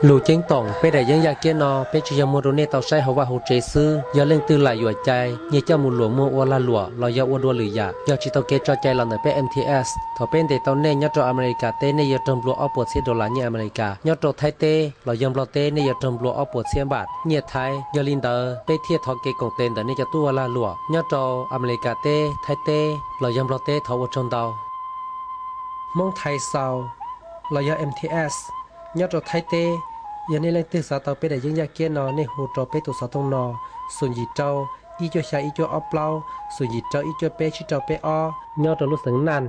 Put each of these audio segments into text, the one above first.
Lus ceeb toom, peb daim yeeb yaj kiab no peb tsis yog muag rau nej tau saib hauv vaj hauv tsev xwb. Yog leej twg lam yuam cai, nyias coj mus luam muag ua lag luam los yog ua dua lwm yam, yog tsis tau kev tso cai los ntawm peb M T S. Thaum peb ntes tau nej nyob rau Amelikas teb, nej yuav raug nplua ob puas txhiab dollar nyiaj Amelikas. Nyob rau Thaib teb los yog Nplog teb, nej yuav raug nplua ob puas txhiab npam nyiaj Thaib. Yog li ntawd, peb thiaj thov kev koom tes ntawm nej cov tub ua lag luam nyob rau Amelikas teb, Thaib teb los yog Nplog teb, thov ua tsaug ntau. Hmoob Thai Xaus los yog M T S nyob rau Thaib teb, yog nej leej twg xav tau peb daim yeeb yaj kiab no, nej hu rau peb tus xov tooj no: xoom yim rau ib cuaj xya ib cuaj ob plaub, xoom yim rau ib cuaj peb tsib rau peb ob, nyob rau lub xeev Naj.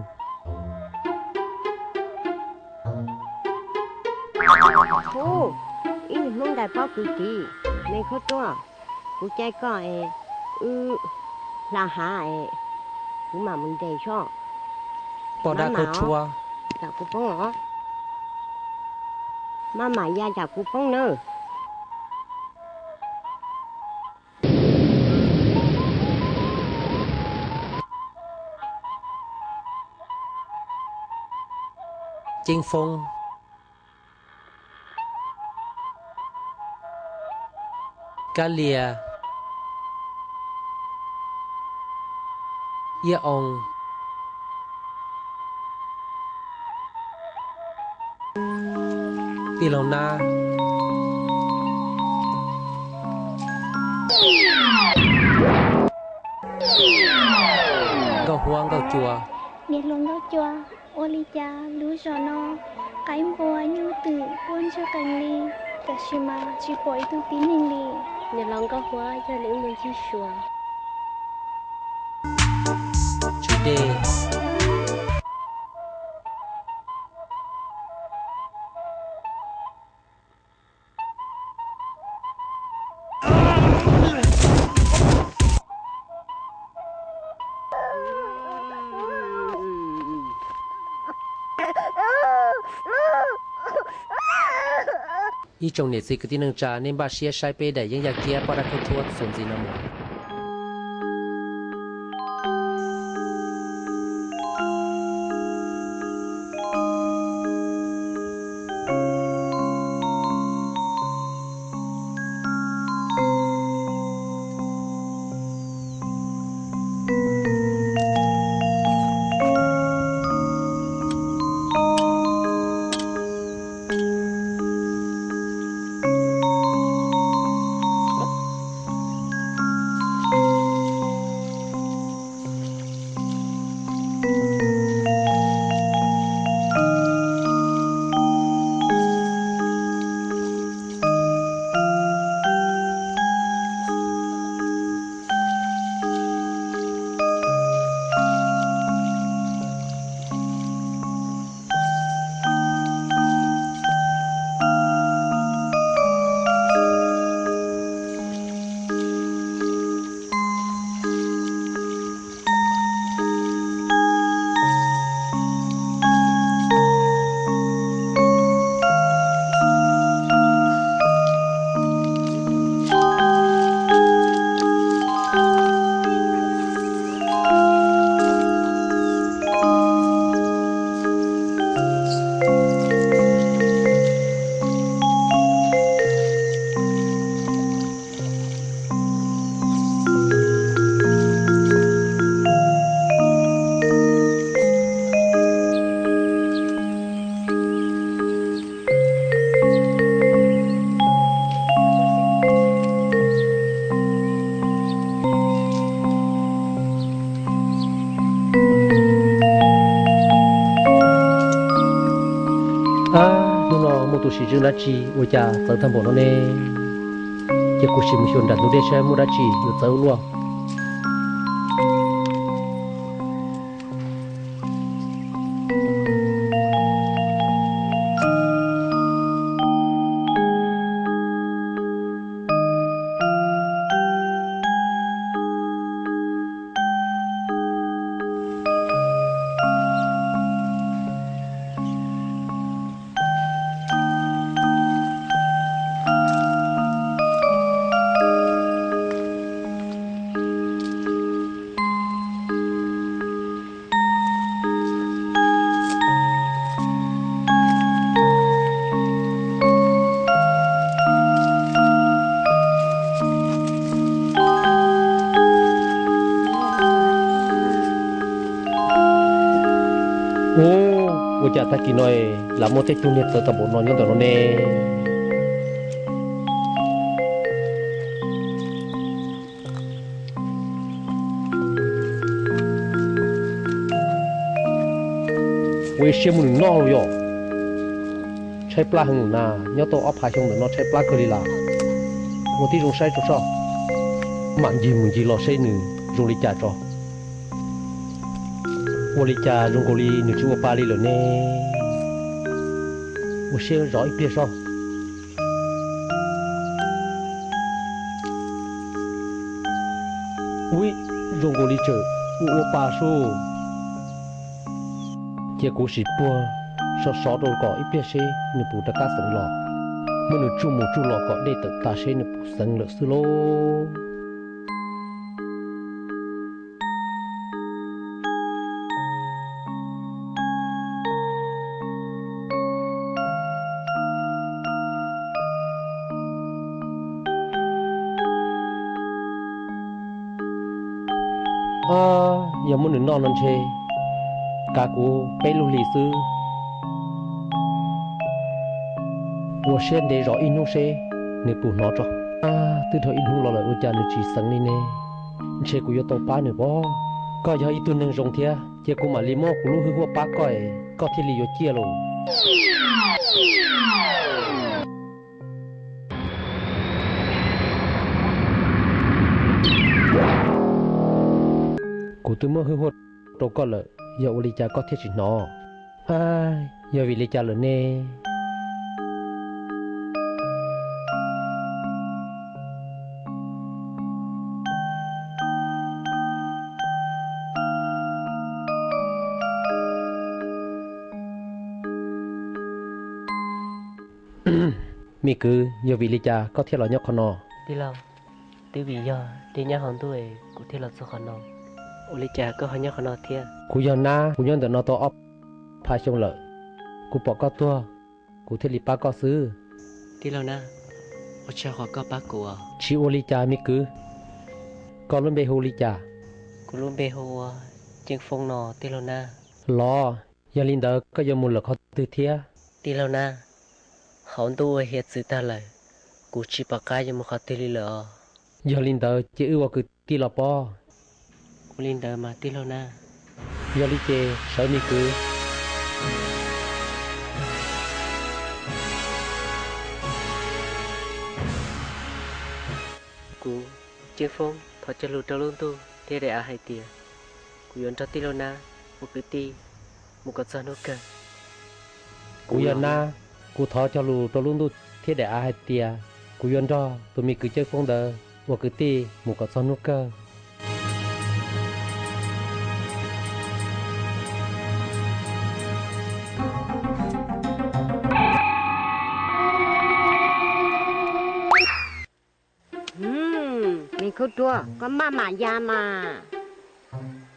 Ub, ib tug Hmoob ntais pob kws tid, me khaub ruaj, kuv caij koj es wb hla hav es kuv mam mus ntes tso. Poj dab khaub ruaj, tsam kuv poob os. Maj mam ya tsam kuv poob nawb. Ceeb Foob, Kab Lia, Iab Oo, Tij Laug Nab, Nkauj Huab Nkauj Cua. Niam hluas Nkauj Cua, ua li cas lub zos no qaib npua nyuj twm quaj ntswj qees li, tiam sis mas tsis pom ib tug tib neeg li? Niam laus Nkauj Huab, yog li wb mus ncig suav. Ib tsoom niam txiv kwv tij neej tsa, nej npaj siab saib peb daim yeeb yaj kiab poj dab khaub ruaj txuas ntxiv no mus. Hnub no muaj tus sim zwm dab tsi ua cas txawv tag npaum no ne? Ces kuv sim mus xyuas nram ntug dej saib muaj dab tsi yuav txawv ua luaj. Tag kis no lam muaj tej tug niag txawv tau npaum no nyob ntawm no ne. Ua ib siab mus nws noj los yog tshaib plab heev na, nyob tau ob phav xyoo ntawm no tshaib plab kawg li las. Ua tib zoo saib tso soj, mam ncig mus ncig los seb nws zoo li cas tso. Ua li cas zoo nkaus li nws tsis ua pa li lawm ne? Ua siab zov ib pliag soj. Ub, zoo nkaus li tseem ua ua pa sub. Cia kuv sim puag sov sov rau kom ib pliag seb nws puas rov qab xeev los. Muab nws tsuj mus tsuj los kom dej tawm tas seb nws puas xeev lawm xwb lauj. Yog muab nws noj no ntshe kav kuv peb lub hlis xwb. Ua siab ntev zov ib hnub seb nws puas hnov tso. Twb dhau ib hnub los lawm ua cas nws tsis xeev li ne? Ntshe kuv yuav tau pab nws pob. Koj yog ib tug neeg zoo thiab, cia kuv mam li muab kuv lub hwj huaj pab koj es koj thiaj li yuav ciaj lauj. Kuv twb muab hwj huaj rau koj lawm, yog ua li cas koj thiaj tsis hnov? Yog vim li cas lawm ne? Me kwv, yog vim li cas koj thiaj los nyob qhov no? Tij laug, twb vim yog dej nyab hauv ntuj kuv thiaj los txog qhov no. Ua li cas koj ho nyob qhov no thiab? Kuv yog nab, kuv nyob ntawm no tau ob phav xyoo lawm. Kuv pom koj tuag, kuv thiaj li pab koj xwb. Tij laug nab, ua tsaug qhov koj pab kuv. Tsis ua li cas me kwv. Koj lub npe hu li cas? Kuv lub npe hu ua Ceeb Foob no tij laug nab. Los, yog li ntawd koj yuav mus lawm qhov twg thiab? Tij laug nab, hauv ntuj ua hiav txwv tag lawm, kuv tsis pom qab yuav mus qhov twg li lawm os. Yog li ntawd ces wb ua kwv tij los pob. Ua li ntawd mas tij laug nab. Yog li ces sawv me kwv. Kuv, Ceeb Foob, thov cog lus rau lub ntuj thiab daim av hais tias kuv yuav nrog tij laug nab ua kwv tij mus kom txog hnub kawg. Kuv yog nab, kuv thov cog lus rau lub ntuj thiab daim av hais tias kuv yuav nrog tus me kwv Ceeb Foob ntawd ua kwv tij mus kom txog hnub kawg. Me khaub ruab, koj maj mam ya mas.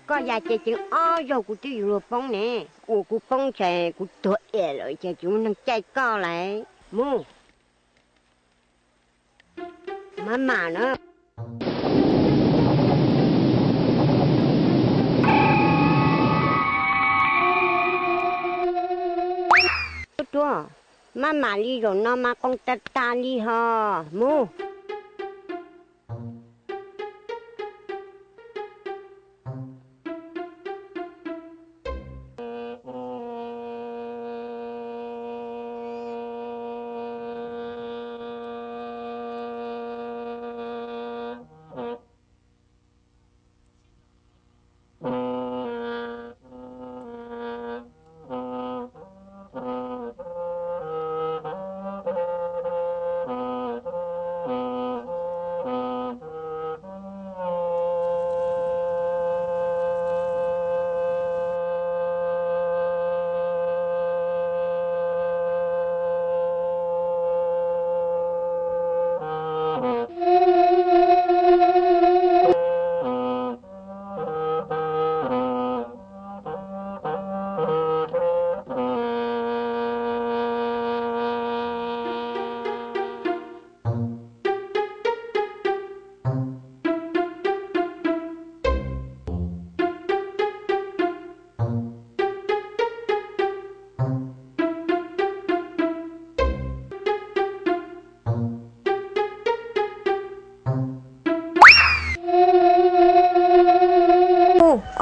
Koj ya ces ceev ob zaug kuv twb yuav luag poob ne. Ua kuv poob ces kuv tuag iam lawm ces tsis muaj neeg caij koj lawm. Mus, maj mam na. Khaub ruab, maj mam li zaum no mas qoos tag tag li ho. Mus.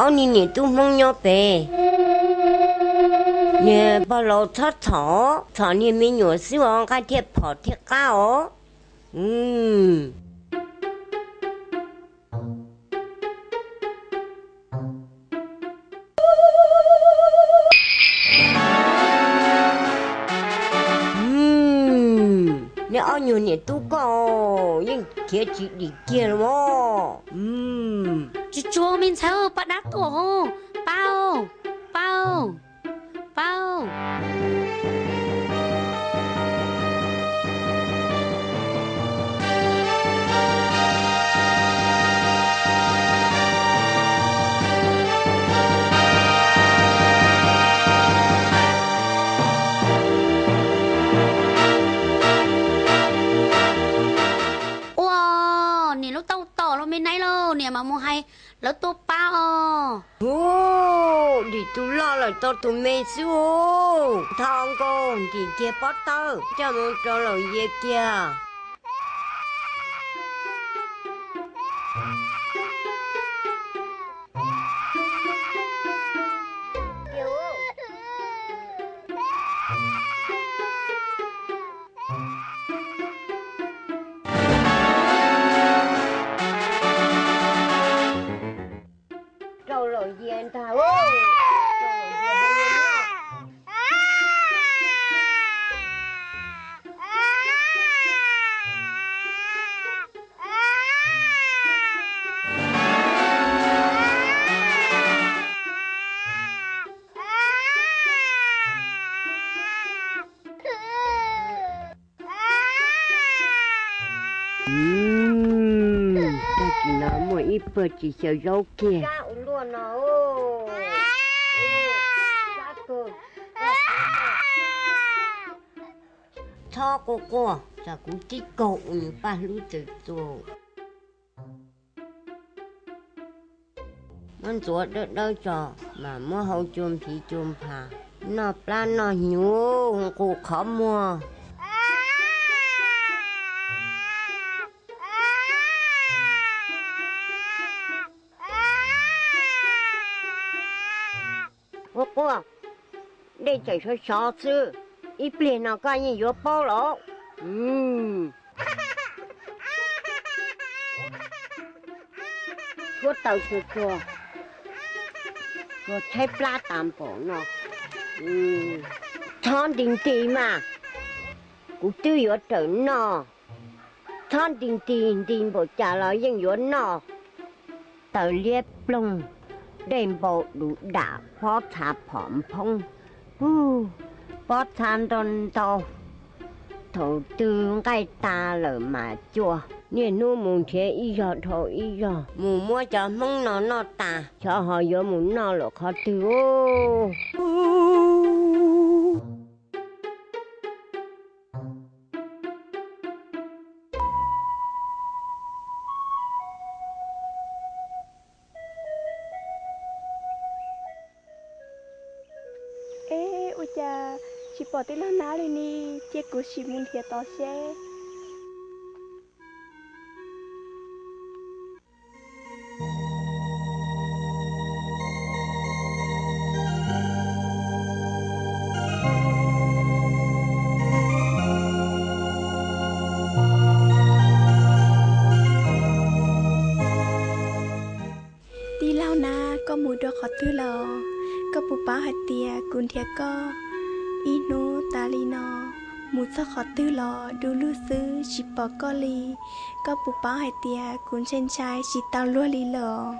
Ob niag niam tub Hmoob nyob pem, niag pog laus txhob txhom, txhom niag me nyuam xwb os, nqaij thiaj phom thiaj qab os. Nej ob nyuag niam tub koj yeej khiav tsis dim kiag los. Tsuag tsuag me ntxhais, pab dab tuaj, pab, pab, pab. Ua, niam lub tauj tom los me nai lauj, niam mam mus hais lawv tuaj pab os. Ub, dim tus loj lawm tau tus me xwb. Thov nkauj ntim kiag pob tawb coj mus rau Laus Yias kiag. Rau Laus Yias ntag. Tag kis no muaj ib pawg tsis xyaw zaub kiag. Txhob quaj quaj, tsam kuv tib kaug ua nws paj hlwb txawm txua. Muab ntxuav dawb dawb tso, mas muab hau cua nphiv cua nphas, noj plab noj hnyuv nqus qhov muag. Quaj quaj, dej tseem sov sov xwb, ib pliag no koj yeej yuav paub lawm. Tshuab taw tsuag tsuag, tsuag tshaib plab tas npaum no. Txhob nti nti mas, kuv twb yuav rawm noj. Txhob nti nti, nti npaum cas los yeej yuav noj. Taws liab ploog, dej npau dus dam, pob txha phom nphoob. Hu, pob txha ntau ntau, thaum twg nqaij tas lawm mas cua. Niaj hnub mus nrhiav ib zog dhau ib zog mus muab cov Hmoob no noj tas, xyov ho yuav mus noj lawm qhov twg. Ej, ua cas tsis pom tij laug Nab li ne? Cia kuv sim mus nrhiav tod seb. Tij laug Nab, koj mus dua qhov twg los? Koj puas paub hais tias kuv nrhiav koj ib hnub tas li no, mus txog qhov twg los du lug xwb tsis pom koj li. Koj puas paub hais tias kuv ntshai ntshai tsis tau luag li lawm?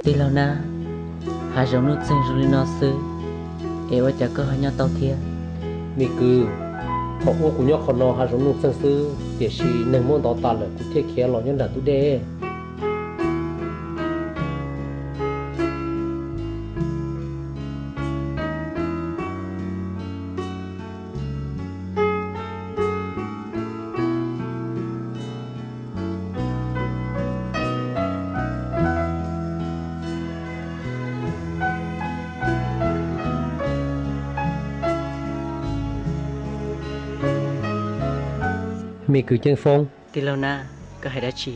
Tij laug Nab, hav zoov nuj txeeg zoo li no xwb, es ua cas koj ho nyob tau thiab? Me kwv, thaum ub kuv nyob qhov no hav zoov nuj txeeg xwb, tiam sis neeg muab ntov tas lawm kuv thiaj khiav los nyob nram ntug dej. Me kwv Ceeb Foob. Tij laug Nab, koj hais dab tsi?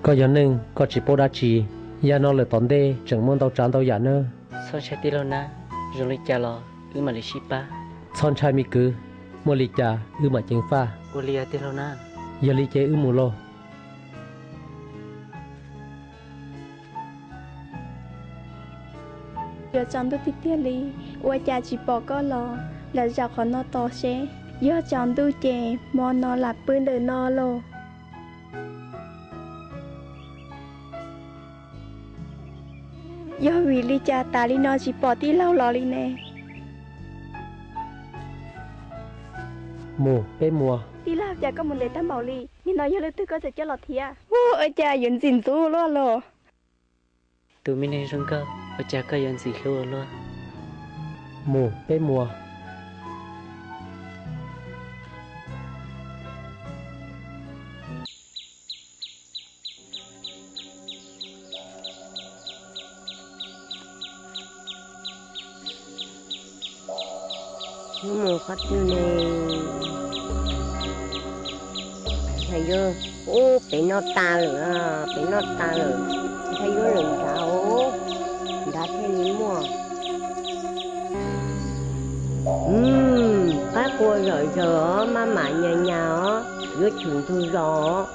Koj yog neeg koj tsis paub dab tsi. Yav no lawm tom ntej tseem muaj ntau tsav ntau yam nawb. Txhob ntshai tij laug Nab, zoo li cas los wb mam li sib pab. Txhob ntshai me kwv, muaj li cas wb mam ceev faj. Ua li os tij laug Nab. Yog li ces wb mus lauj. Yuav tsaus ntuj tiag tiag li, ua cas tsis pom koj los? Lam zaum qhov no tos seb, yog tsaus ntuj ces hmo no lam pw ntawm no lauj. Yog vim li cas tas li no tsis pom tij laug los li ne? Mus, peb mus. Tij laug, cas koj mus ntev tag npaum li? Nim no yog leej twg koj tseem coj los thiab? Ua cas yuav ntxim ntxub luaj los? Tus me neeg zoo nkauj, ua cas koj yuav ntxim hlub ua luaj? Mus, peb mus. Yuav mus qhov twg ne? Ntshai yuav, ub, pem no tas lawm, pem no tas lawm. Ntshai yuav lawm nrad os, nrad thiaj li muaj. Qab qua zom zaws os, maj mam nyas nyas os, yuav tshwm ntug zos os.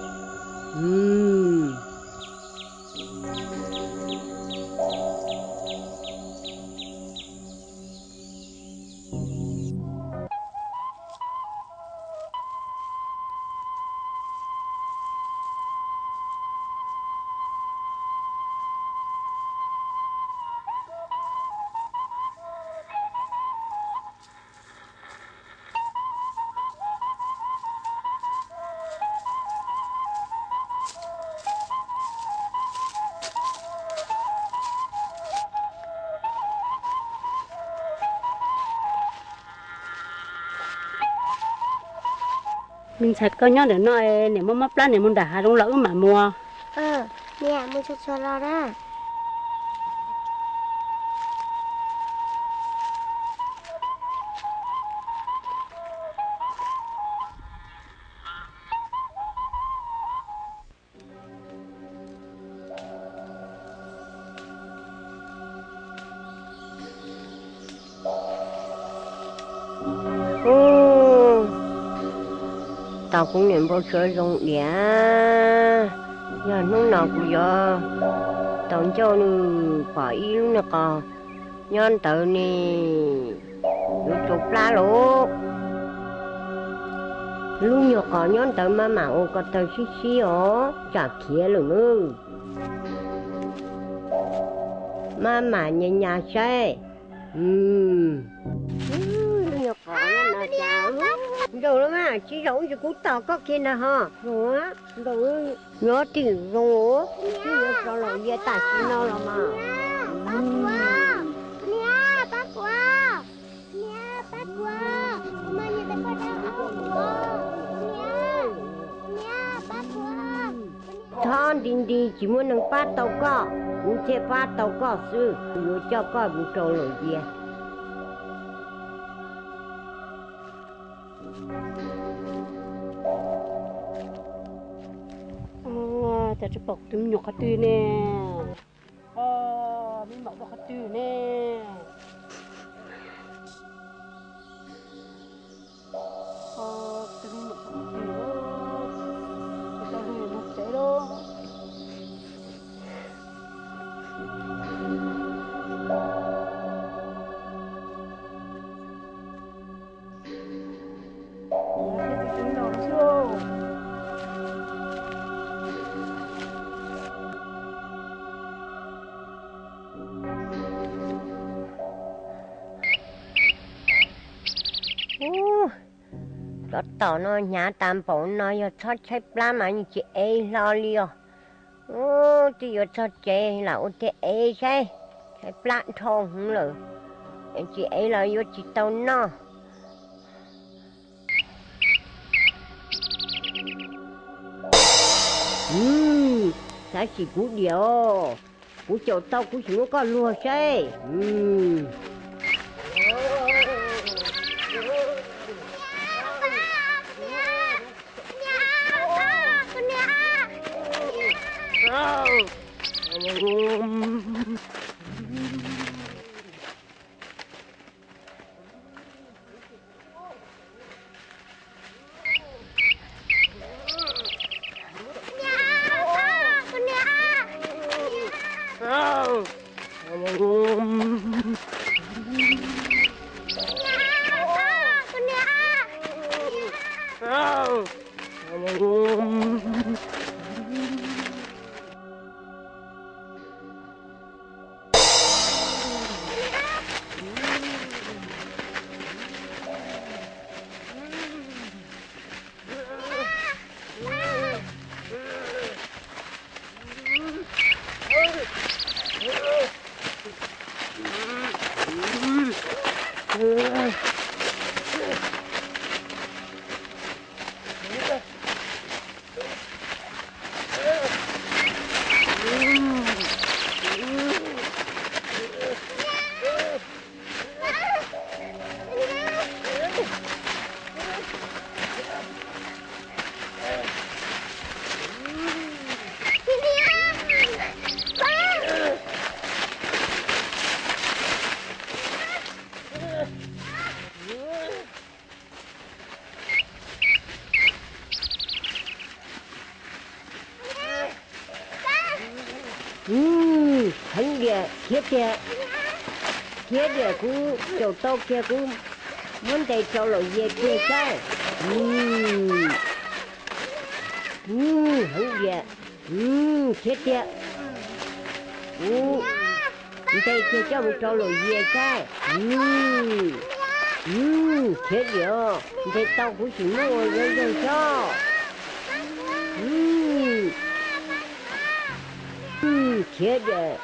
Me ntxhais, koj nyob ntawm no, niam muab mob plab, niam mus nram hav zoov los wb mam mus. Niam mus txhua txhua los na. Ub, tau kuv niam npau suav zoo diam. Yog hnub no kuv yuav tau ncauj nws pom ib lub nyuag qos nyob ntawd ne, yuav tsau plab lauj. Lub nyuag qos nyob ntawd maj mam ua ko taw sib sib os, tsam khiav lawm nawb. Maj mam nyas nyas saib. Lub nyuag qos nyob ntawd, nraus lawm mas, tsis zaum ntsis kuv tom koj kiag ntag ho. Nraus, nyob twj ywm zoo, twb yuav rov los ya tam sim no los mas. Thob nti nti tsis muaj neeg pab tau koj, kuv thiaj pab tau koj xwb, yuav coj koj mus rau lawm cia. Cas tsis pom tus me nyuam qhov twg ne? Me nyuam qhov twg ne? Tus me nyuam qhov twg? Tsis tau mus tsev lauj. Cov tom no hnyav tas npaum no yog txhob tshaib plab mas yeej tsis ev hlo li os. Ub, twb yuav txog tsev lam ua tiag ev saib, tshaib plab dhau hwv lawm, tsis ev los yuav tsis tau noj. Xav sim kuv diam os, kuv caum tau kuv sim muab koj luag saib. Heev diam, khiav tiag, khiav diam, kuv caum tau kiag kuv muab ntes rau Laum Yias kiag saib. Heev diam, khiav tiag, kuv ntes kiag coj mus rau Laum Yias saib. Khiav diam, ntes tau kuv sim muab ua zoo zoo xwb. Khiav diam.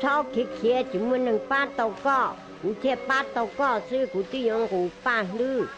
Txhob khiav khiav, tsis muaj neeg pab tau koj, kuv thiaj pab tau koj xwb, kuv twb yuav nqus paj hlwb.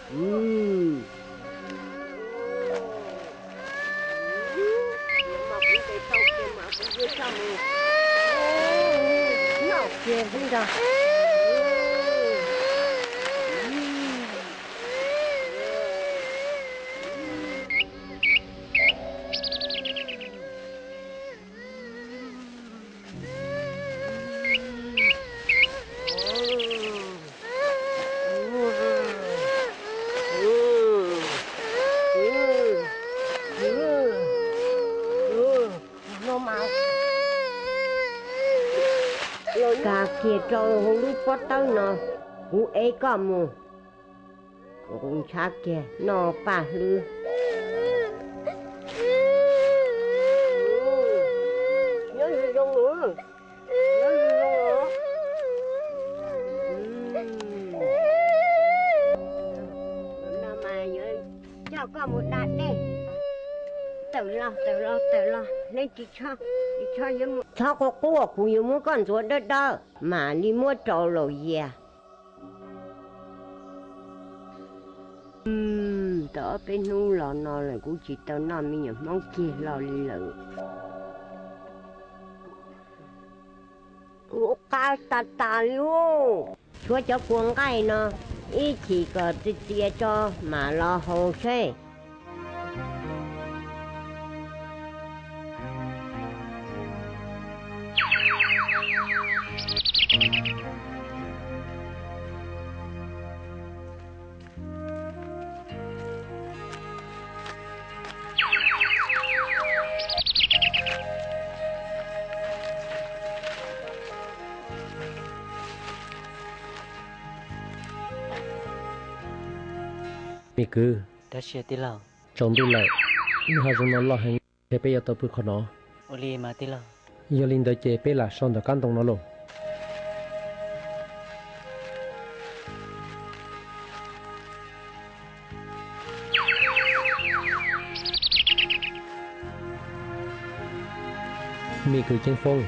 Kag kiag rau hauv lub pob tawb no, kuv ev koj mus. Nqus ntshav kiag noj paj hlwb. Nyob zoo zoo os. Coj koj mus da dej. Tawm los, tawm los, tawm los, neb tsis txhob, tsis txhob yuav mus. Txhob quaj quaj, kuv yuav muab koj ntxuav dawb dawb mam li muab rau Laum Yias. Tau ob peb hnub los no lawm kuv tsis tau noj me nyuam hmoob kiag hlo li lawm. Ua qab tas tas li. Tshuav cov kua nqaij no ib chim kom txias txias tso mam los haus seb. Me kwv, tsaus ntuj lawm, nws hav zoov no loj heev, peb yuav tau pw qhov no. Ua li mas tij laug. Yog li ntawd ces peb lam so ntawm kab ntoo no lauj. Me kwv Ceeb Foob,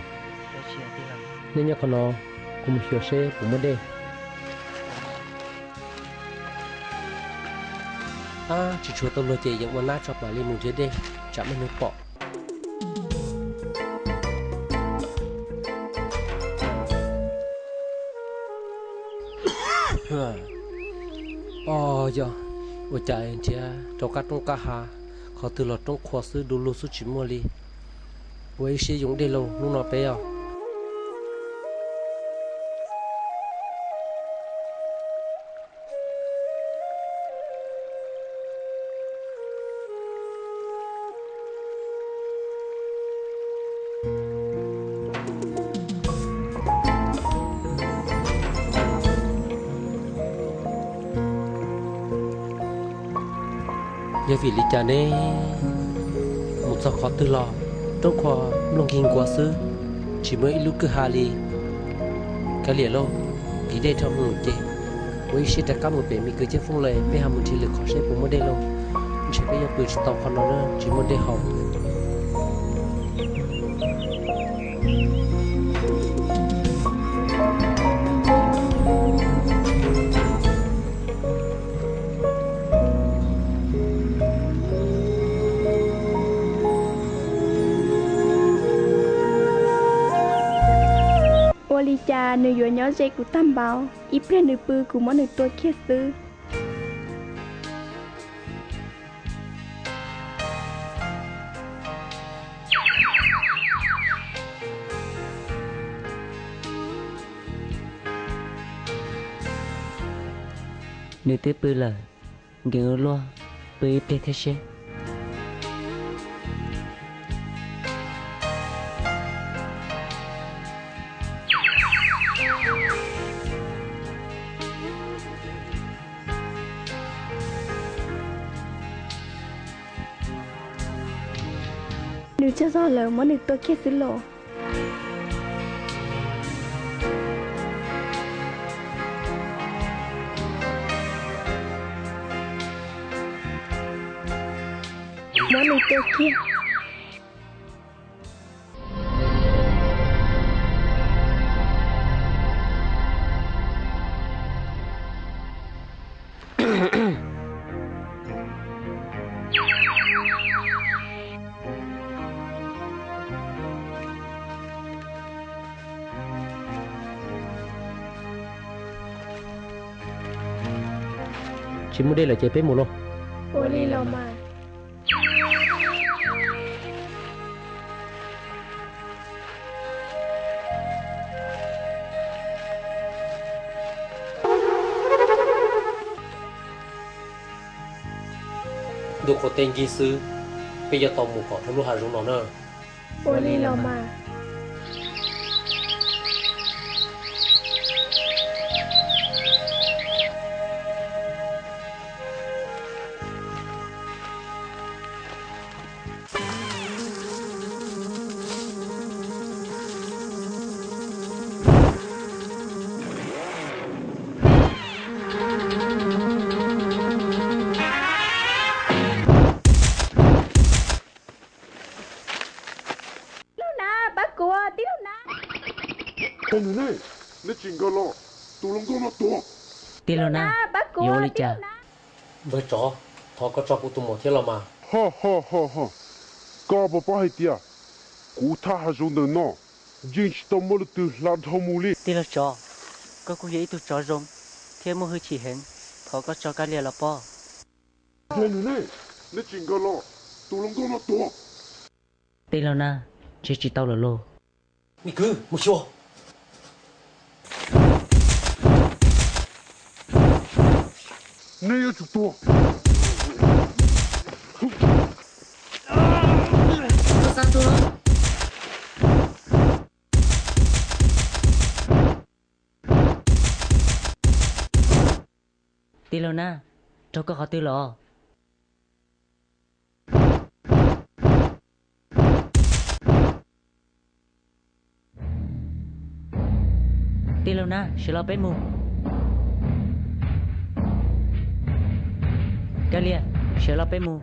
nej nyob qhov no, kuv mus xyuas seb puas muaj dej. Ab, tsis tshua tau luag ces yeej ua nab tso mam li mus nrhiav dej, tsam muaj neeg pom. Os, yog ua cas nrhiav rau qab roob qab hav, qhov twg los roob qhuav xwb, du lug xwb tsis muaj li. Ua ib siab yoo dej lauj, hnub no peb os. Yog vim li cas ne? Mus txog qhov twg los roob qhuav nplooj nkig nkuav xwb, tsis muaj ib lub kwj ha li. Kav liam lauj, nqhis dej dhau mus ces ua ib siab rov qab mus pem me kwv Ceeb Foob lawm, peb ho mus nrhiav lwm qhov seb puas muaj dej lauj. Ntshe peb yuav pw tsis tau qhov no na, tsis muaj dej haus. Ua li cas nws yuav nyob ze kuv tag npaum, ib pliag nws pw kuv muab nws tua kiag xwb. Nws twb pw lawm, nkees ua luaj, pw ib pliag thiab seb. Nws tsaug zog lawm, muab nws tua kiag xwb los. Muab nws tua kiag. Tsis muaj dej lawm ces peb mus lauj. Ua li los mas. Ntuj qhuav teb nkig xwb, peb yuav tau mus kom dhau lub hav zoov no na. Ua li los mas. Tij laug Nab, pab kuv, tij laug Nab. Neb tsis nkag los, tus hluas nkauj no tuag. Tij laug Nab, yuav ua li cas? Npawg tsov, thov koj tso kuv tus muam thiab los mas. Ho ho ho ho, koj puas paub hais tias kuv thaj hav zoov ntawm no yeej tsis tau muaj leej twg hla dhau mus li. Tij laug tsov, koj kuj yog ib tug tsov zoo thiab muaj hwj chim heev, thov koj tso Kab Lias los pob. Neb tsis nkag los, tus hluas nkauj no tuag. Tij laug Nab, ntshe tsis tau lawm lauj. Me kwv, mus xyuas. Neb yuav tsum tuag. Tij laug Nab, raug koj qhov twg los? Tij laug Nab, sawv los peb mus. Kab Lia, sawv los peb mus,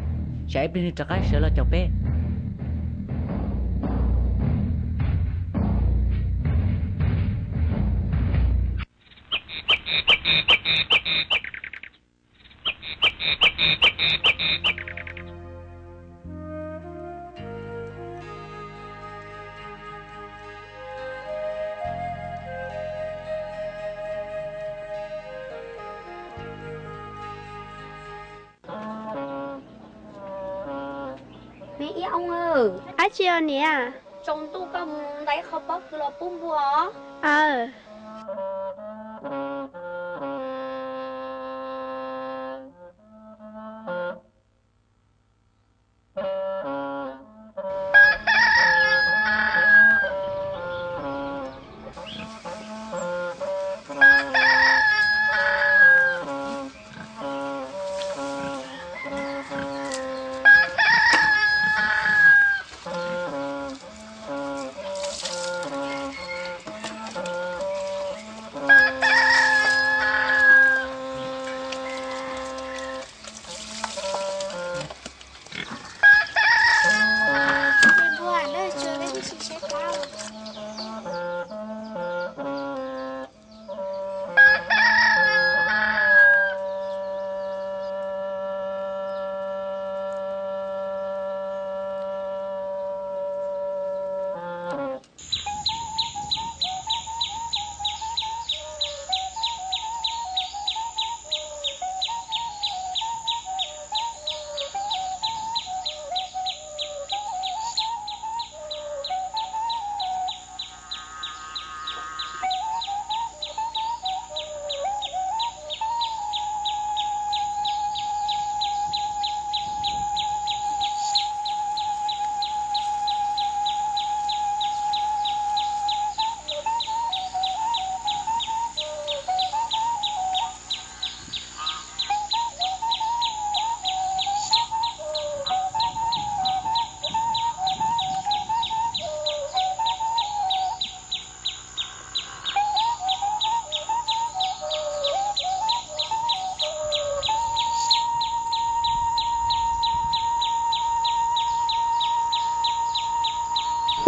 tsam ib pliag nws rov qab sawv los caum peb. Me ib oo, dab tsi os niam? Tsaus ntuj koj mus ntais qho pob kws los pub npua os. Aw.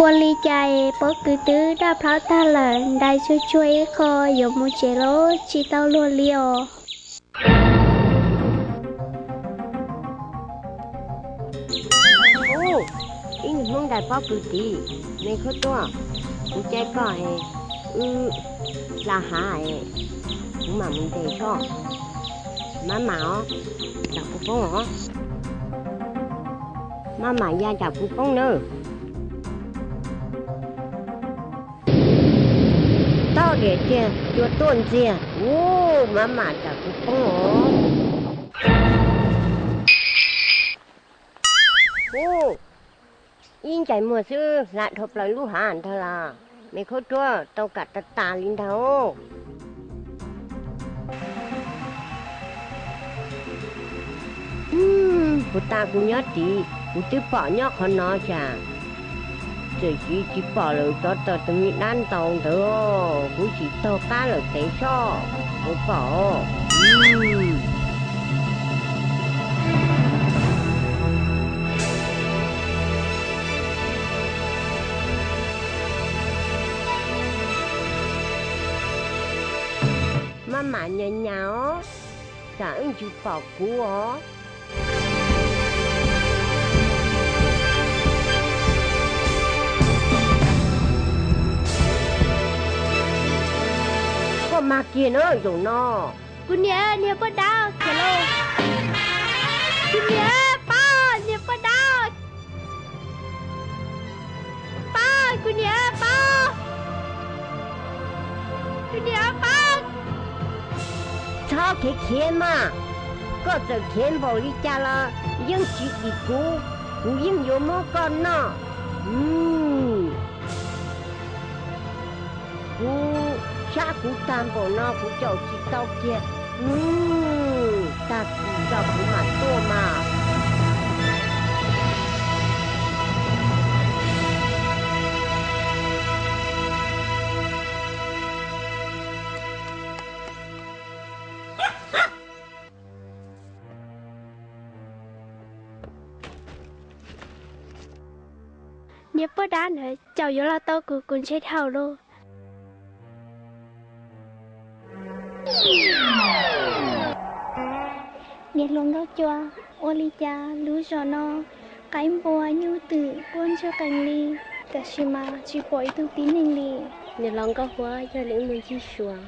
Ua li cas pob kws twb daj plhaub tag lawm, ntais tsuag tsuag ib qho yuav mus tsev los tsis tau luag li os. Ub, ib niag Hmoob ntais pob kws tid, me khaub tuaj, kuv caij koj es wb hla hav es kuv mam mus ntes soj. Maj mam os, tsam kuv poob os. Maj mam ya tsam kuv poob nawb. Tau diam tiag, cua tuaj ntxiag. Ub, maj mam tsam kuv poob os. Ub, ib ntsais muag xwb hla dhau plaws lub hav ntag las. Me khaub tuaj, tau kam tas tas li ntag. Puas tas kuv nyob tid, kuv twb pom nyob qhov no tsam txawm tsis tsis pom lawm, tsov tawm tus me dab ntau ntawd, kuv tsis taug qab lawm tev soj, kuv pom. Maj mam nyas nyas os, tsam wb tsis pom kuv os. Koj mag kiag na zaum no. Kuv niam, niag poj dab, khiav lauj. Kuv niam, pab, niag poj dab. Pab, kuv niam, pab. Kuv niam, pab. Txhob khiav khiav mas, koj txawm khiav npaum li cas los yeej tsis dim kuv, kuv yeej yuav muab koj noj. Kuv sab kuv tag npaum no kuv caum tsis tau kiag. Tag kis tso kuv mam tuaj mas. Yog poj dab ntawd caum yuav los tau kuv, kuv ntshe dhau lauj. Niam hluas Nkauj Cua, ua li cas lub zos no qaib npua nyuj twm quaj ntsuag qees li, tab sis mas tsis pom ib tug tib neeg li? Niam laus Nkauj Huab, yog li wb mus ncig suav.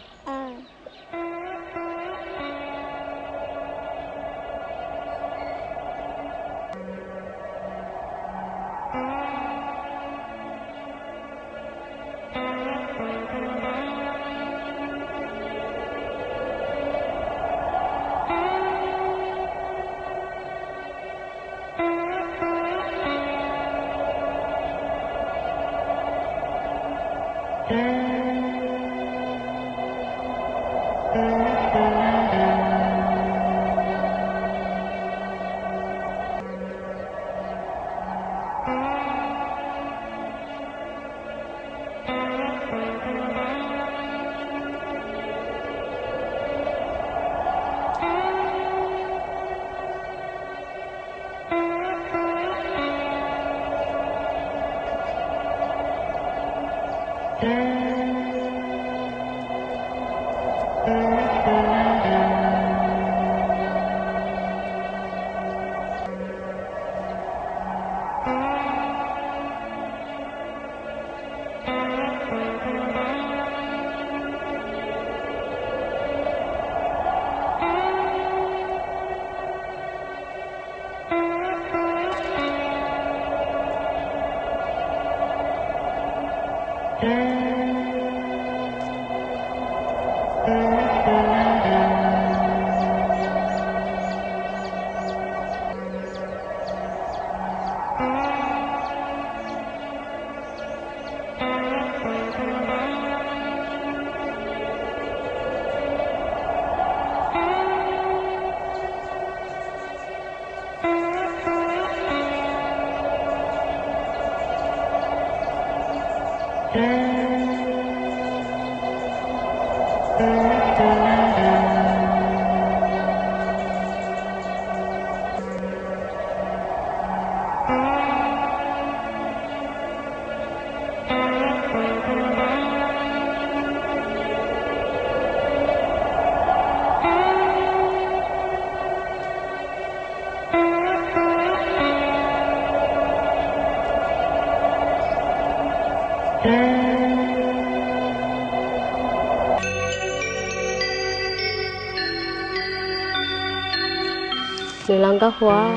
Niam laus Nkauj Huab,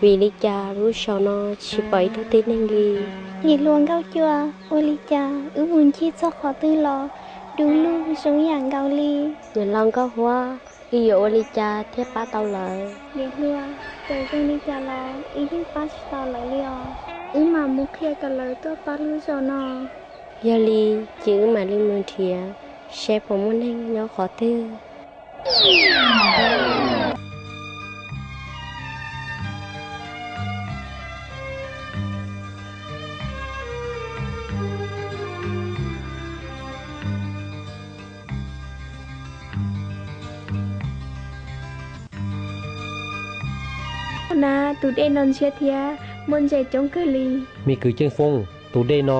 vim li cas lub zos no tsis pom ib tug tib neeg li? Niam hluas Nkauj Cua, ua li cas wb mus ncig txog qhov twg los du lug zoo yam nkaus li? Niam laus Nkauj Huab, wb yuav ua li cas thiaj pab tau lawv? Niam hluas, txawm zoo li cas los wb yeej pab tsis tau lawv li os. Wb mam mus qhia kom lawv tuaj pab lub zos no. Yog li ces wb mam li mus nrhiav seb puas muaj neeg nyob qhov twg. Na, tus dej no ntshiab thiab muaj ntses coob kawg li. Me kwv Ceeb Foob, tus dej no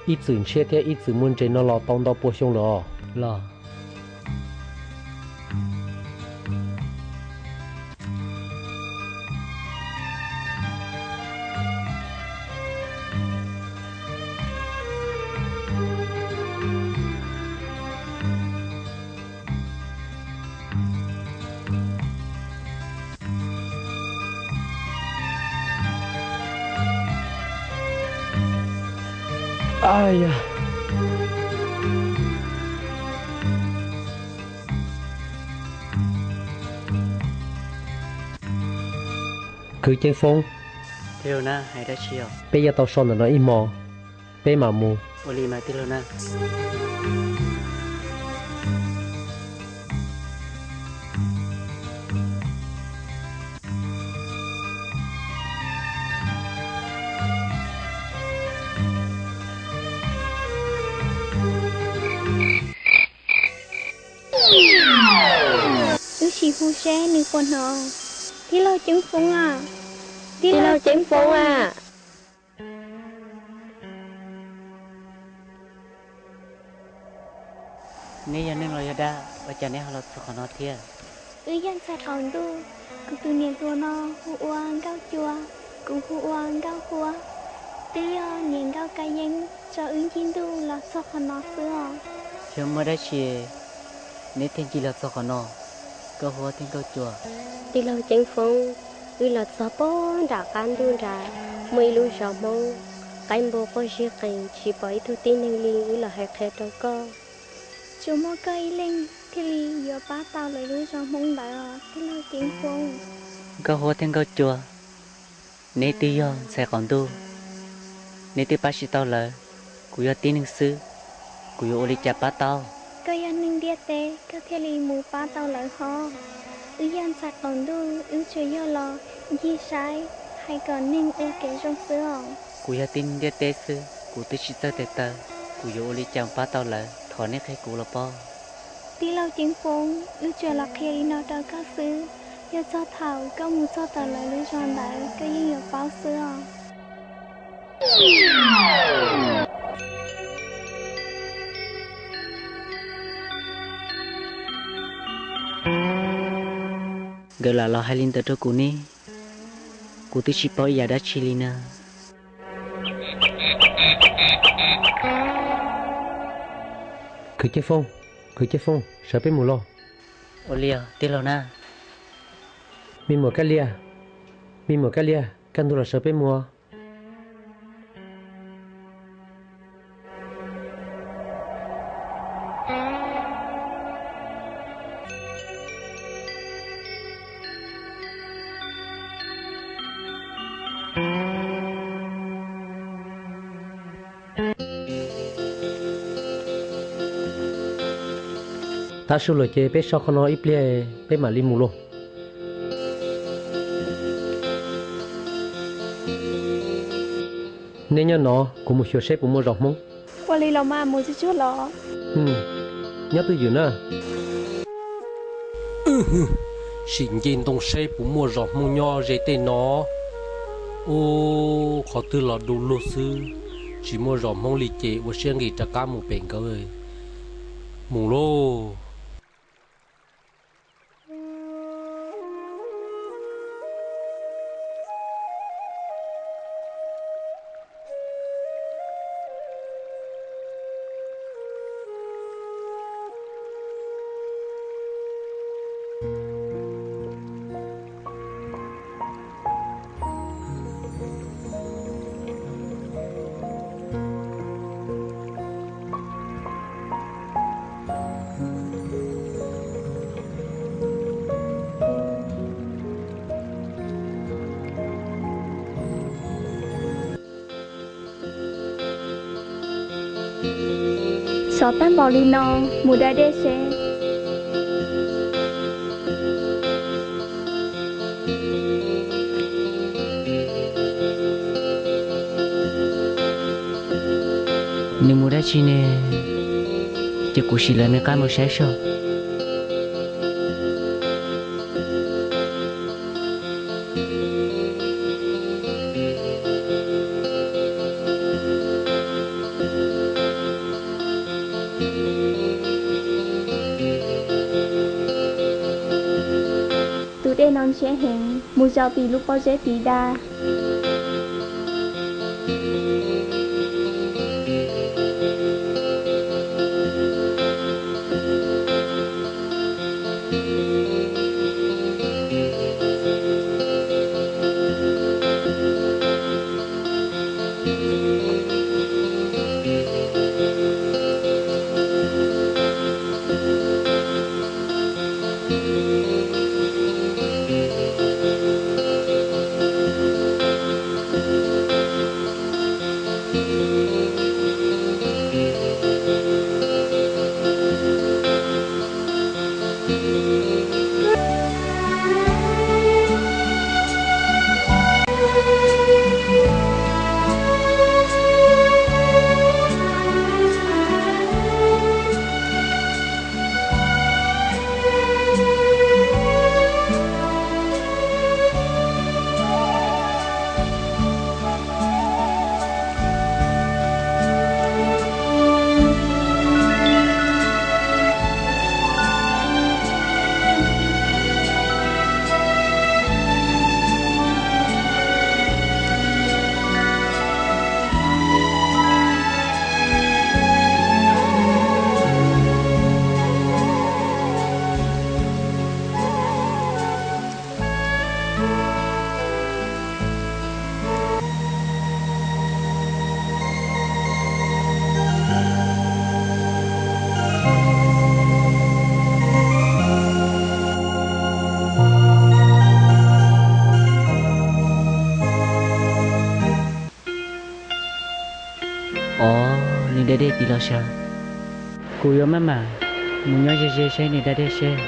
ib txwm ntshiab thiab ib txwm muaj ntses no los tau ntau pua xyoo lawm os. Los. Kwv Ceeb Foob, peb yuav tau so ntawm no ib hmo, peb mam mus. Wb sim hu seb nws puas hnov. Tij laug Ceeb Foob a, tij laug Ceeb Foob a. Neb yog neeg los yog dab, ua cas neb ho los txog qhov no thiab? Wb yog ntxhais qaum ntuj, kuv tus niam hluas no hu ua Nkauj Cua, kuv hu ua Nkauj Huab. Twb yog niam nkauj kab yeeb tso wb ncig ntuj los txog qhov no xwb os. Yog muaj dab tsi neb thiaj ncig los txog qhov no, Nkauj Huab thiab Nkauj Cua? Tij laug Ceeb Foob, wb los txog pog nram qab ntuj nrad, muaj ib lub zos Hmoob, qaib npua quaj zig qees tsis pom ib tug tib neeg li, wb los hais qhia rau koj. Tsuas muaj koj ib leeg thiaj li yuav pab tau lawv lub zos Hmoob ntawd os tij laug Ceeb Foob. Nkauj Huab thiab Nkauj Cua, neb twb yog ntxhais qaum ntuj, neb twb pab tsis tau lawv, kuv yog tib neeg xwb, kuv yuav ua li cas pab tau? Koj yog neeg ntiaj teb koj thiaj li mus pab tau lawv hos. Wb yog ntxhais qaum ntuj wb tsuas yog los ncig saib, hais kom neeg ua kev zoo xwb os. Kuv yog tib neeg ntiaj teb xwb, kuv twb tsis txawj tes taw, kuv yuav ua li cas mus pab tau lawv? Thov neb qhia kuv los pob. Tij laug Ceeb Foob, wb tsuas los qhia li no rau koj xwb, yog txog thaum koj mus txog tom lawv lub zos ntawd koj yeej yuav paub xwb os. Nkawd lam los hais li ntawd rau kuv ne, kuv twb tsis paub ib yam dab tsi li na. Kwv Ceeb Foob, Kwv Ceeb Foob, sawv peb mus lauj. Ua li os tij laug na. Me muam Kab Lias, me muam Kab Lias, kaj ntug los sawv peb mus. Tav su lawm ces peb so qhov no ib pliag peb mam li mus lauj. Nej nyob no, kuv mus xyuas seb puas muaj zos Hmoob. Ua li los mas, mus tsuag tsuag los. Nyob twj ywm na. Sim nce ntoo seb puas muaj zos Hmoob nyob ze tej no. Ub, qhov twg los du lug xwb, tsis muaj zos Hmoob li ces ua siab nqis rov qab mus pem nkawd. Mus lauj. Sov tag npaum li no, mus da dej seb. Nws mus dab tsi ne? Ces kuv sim lawv nws qab mus saib seb. Tus dej no ntshiab heev, mus zaum tim lub pob zeb tid da. Da dej tiv los sawv. Kuv yuav maj mam mus nyob ze ze saib niam da dej seb.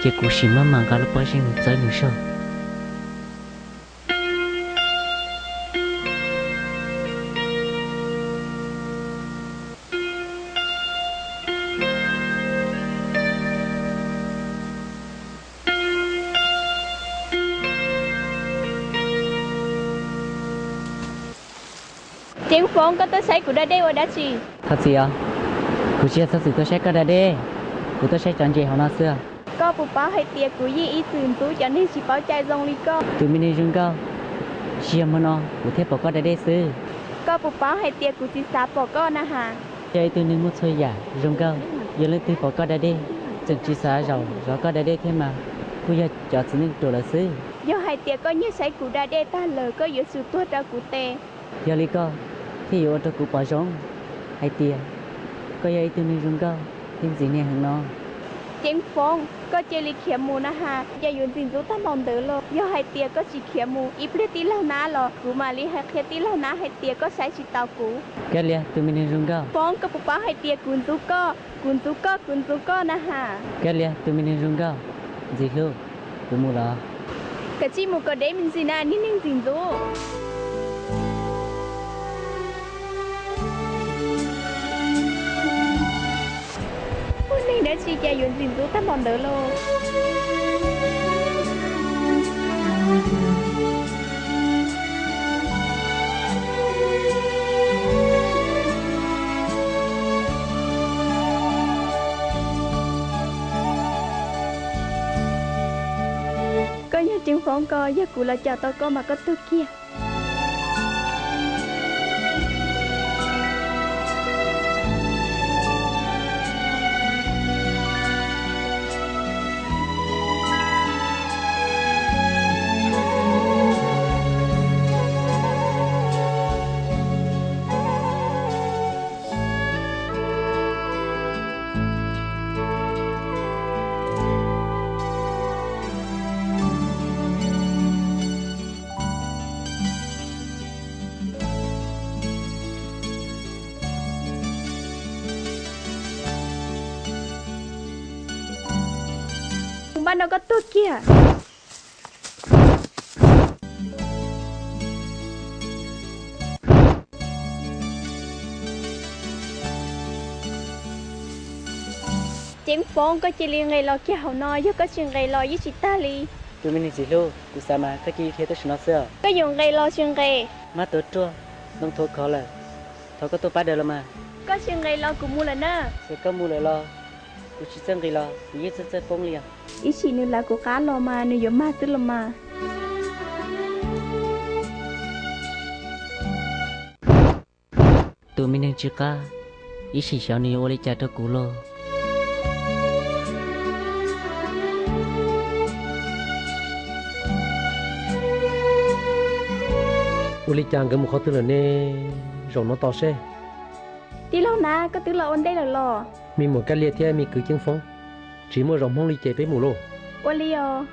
Ces kuv sim maj mam nqa lub pob zeb mus txawb nws soj. Ceev Foob, koj tuaj saib kuv da dej ua dab tsi? Thov txim os, kuv tsis yog txhob txwm tuaj saib koj da dej, kuv tuaj saib cov ntses hauv no xwb. Koj puas paub hais tias kuv yeej ib txwm ntxub cov neeg tsis paub cai zoo li koj? Tus me neeg zoo nkauj, tsis yog hmo no kuv thiaj pom koj da dej xwb. Koj puas paub hais tias kuv tsis xav pom koj na has? Yog ib tug neeg muaj txhua yam zoo nkauj, yog leej twg pom koj da dej tseem tsis xav zaum zov koj da dej thiab mas kuj yog cov txiv neej ruam lawm xwb. Yog hais tias koj nyiag saib kuv da dej tag lawm koj yuav tsum tuag rau kuv tes. Yog li koj thiaj yuav ua rau kuv pom zoo hais tias koj yog ib tug neeg zoo nkauj thiab ntxim niag heev no. Ceev Foob, koj cia li khiav mus na has, cas yuav ntxim ntxub tag npaum ntawd los? Yog hais tias koj tsis khiav mus, ib pliag tij laug nab los kuv mam li hais qhia tij laug nab hais tias koj saib tsis taus kuv. Kab Lias, tus me neeg zoo nkauj. Foob, koj puas paub hais tias kuv ntxub koj, kuv ntxub koj, kuv ntxub koj na has? Kab Lias, tus me neeg zoo nkauj. Ntxim Hlub, kuv mus los. Kav tsij mus kom deb me ntsis na niag neeg ntxim ntxub. Ua neeg dab tsi cas yuav ntxim ntxub tag npaum ntawd lauj? Koj yog Ceev Foob ko, yog kuv los cam tau koj mas koj tuag kiag. Kuv npaj no koj tuag kiag. Ceev Foob, koj cia li nqes los kiag hauv no, yog koj tsis nqes los yeej tsis tag li. Tus me neeg Ntxim Hlub, kuv xav mas koj cia li khiav tuaj sim no xwb os. Koj yuav nqes los tsis nqes? Mab tuav ruaj, ntoo thuav khov lawm, thov koj tuaj pab daws los mas. Koj tsis nqes los kuv mus lawm na. Txawm koj mus lawm los kuv tsis txawj nqis los kuv yeej txawj txawj poob li os. Ib sim nws lawv kuv qab los mas nws yuav mag xwb los mas. Tus me neeg tsis qab, ib sim xyov nws yuav ua li cas rau kuv lauj. Ua li cas nkawd mus qhov twg lawm ne? Zaum no tos seb. Tij laug Nab, koj twb los ua ntej lawm los? Me muam Kab Lia thiab me kwv Ceeb Foob, tsis muaj zos Hmoob li ces peb mus lauj. Ua li os.